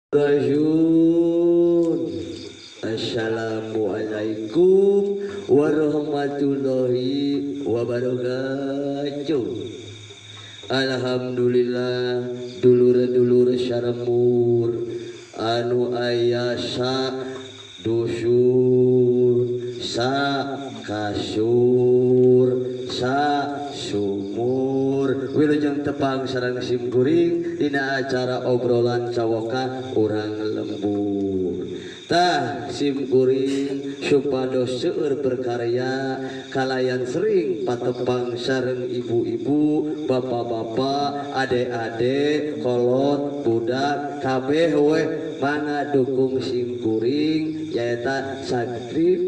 Rasul. Assalamualaikum warahmatullahi wabarakatuh. Alhamdulillah dulur-dulur saremur anu aya sa dusun sa kasur sa sumur wilujeng tepang sareng simkuring dina acara obrolan cawoka urang lembur. Tah simkuring supados seueur berkarya kalayan sering patepang sareng ibu-ibu, bapak-bapak, adek-adek, kolot, budak, kabeh we mangga dukung simkuring nyaeta subscribe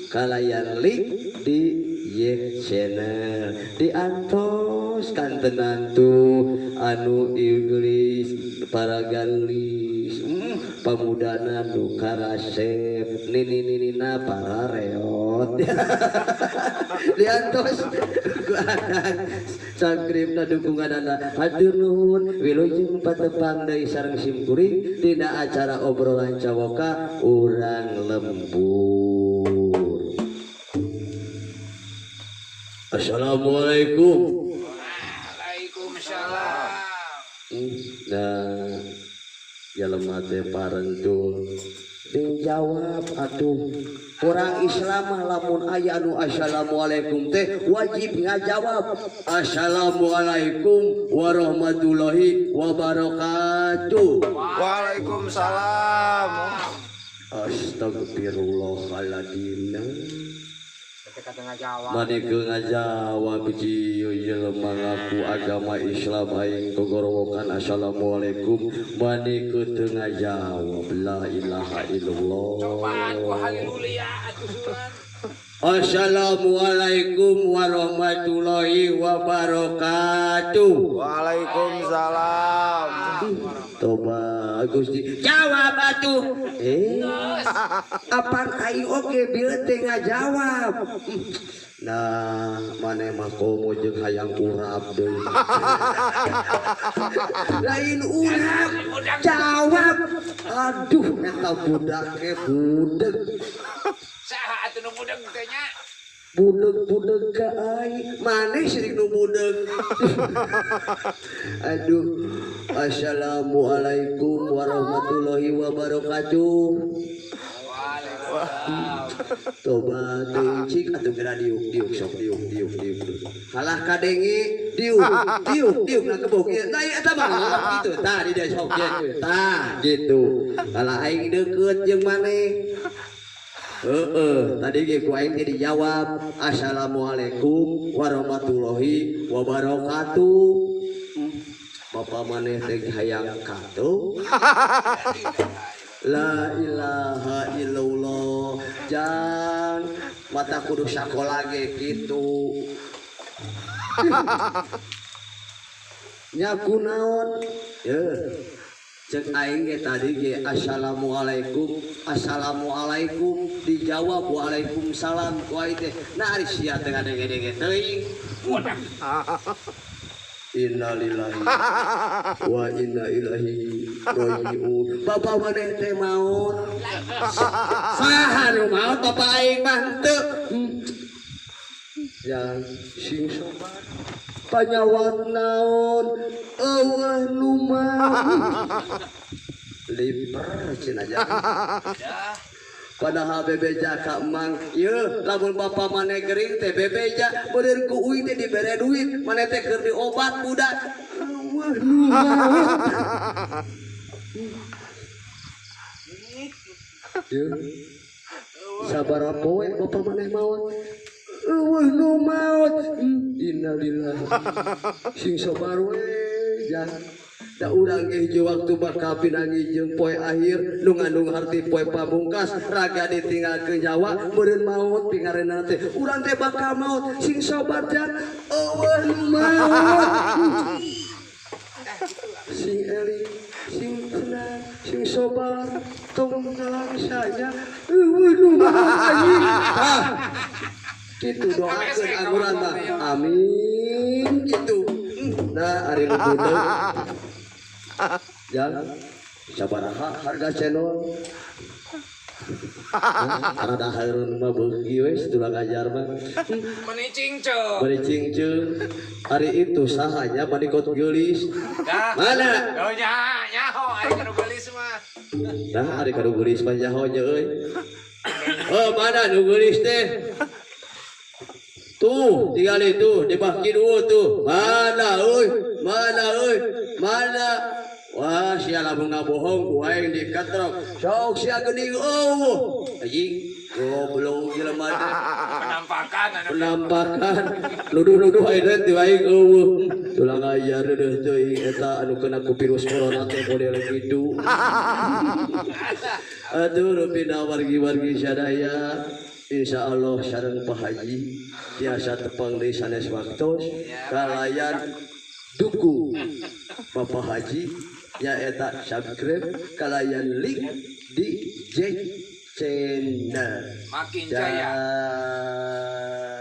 kalayan like di Ye Channel diantos kantenan tuh anu iblis para galis pamudana nu karasep nini ninina para reot diantos ku akang subscribe na dukunganana hatur nuhun wilujeng patepang deui sareng simkuring dina acara obrolan cawoka urang lembur. Assalamualaikum. Waalaikumsalam. Nah, jelema teh parentul dijawab atuh. Orang Islam mah lamun aya anu assalamualaikum teh wajib ngajawab assalamualaikum warahmatullahi wabarakatuh. Waalaikumsalam. Astagfirullahaladzim. Maneh keur ngajawab ieu jelema ngaku agama Islam aing gogorowokan assalamualaikum maneh keur teu ngajawab la ilaha illallah. Cobaan ku haleluya atuh suran. Assalamualaikum warahmatullahi wabarakatuh. Waalaikumsalam. Toba Gusti jawab atuh. Apaan aing oge bieu teh ngajawab. Nah, maneh mah komo jeung hayang urap deui. Lain urap, jawab. Aduh, eta budak ge budeg. Saha atuh nu budeg teh nya? Budeg-budeg ka aing, maneh sirik nu budeg. Aduh, assalamualaikum warahmatullahi wabarakatuh. Waalaikumsalam. Toba teuing cik atuh geura diuk diuk sok diuk diuk diuk. Kalah kadenge diuk diuk diuk na kebok ieu. Tah eta mah kitu tah di dieu sok kieu tah gitu. Kalah aing deukeut jeung maneh. Heeh, tadi ge ku aing teh dijawab assalamualaikum warahmatullahi wabarakatuh. Bapak maneh teh hayang katuh. La ilaha illallah. Jang mata kudu sakola ge kitu. Nya kunaon? Yeuh. Cek aing ge tadi ge assalamualaikum, assalamualaikum dijawab waalaikumsalam ku aing teh. Nah ari sia teh ngadenge-denge teuing. Innalillahi wa inna ilaihi rajiun. Bapak maneh teh maot. Saha nu maot bapak aing mah henteu. Jang sing sobar. Panyawat naon eueuh nu maot. Liper cenah jang. Padahal bebeja ka emang ieu lamun bapa maneh gering teh bebeja beureun ku uing teh dibere duit maneh teh keur diobat budak. Eueuh nu maot. Yeuh. Sabaraha poe bapa maneh maot? Eueuh nu maot. Innalillahi. Sing sabar we jang. Da urang ge hiji waktu bakal pinangi jeung poe akhir nu ngandung harti poe pamungkas raga ditinggalkeun nyawa meureun maot pingareunana teh urang teh bakal maot sing sabar jang eueuh nu maot. Sing eling sing tenang sing sabar tong nalangsa nya eueuh nu maot anjing. Tah kitu doakeun anguran mah amin kitu. Nah ari nu budeg jang Sabaraha harga cendol? Karena dahareun mah beuki we tulang ajar mah. Meni cingceung. Bari cingceung. Hari itu sahanya mani kot geulis. Dah. Mana? Oh nya, nyaho ari kanu geulis mah. Nah, ari kanu geulis mah nyaho nya euy. Oh, mana nu geulis teh? Tuh, tinggal itu di bawah kidul tuh. Mana euy? Mana euy? Mana? Wah, sia lamun ngabohong ku aing dikatrok. Sok sia geuning eueuh. Anjing, goblok jelema teh. Penampakan anu. Penampakan nuduh-nuduh aing teh aing eueuh. Tulang ajar deudeuh teuing eta anu kena ku virus corona teh model kitu. Aduh, rupina wargi-wargi sadaya. Insya Allah sareng Pak Haji tiasa tepang deui sanes waktos kalayan dukung Bapak Haji nyaeta subscribe kalayan link di Jack Channel. Makin jaya. Dan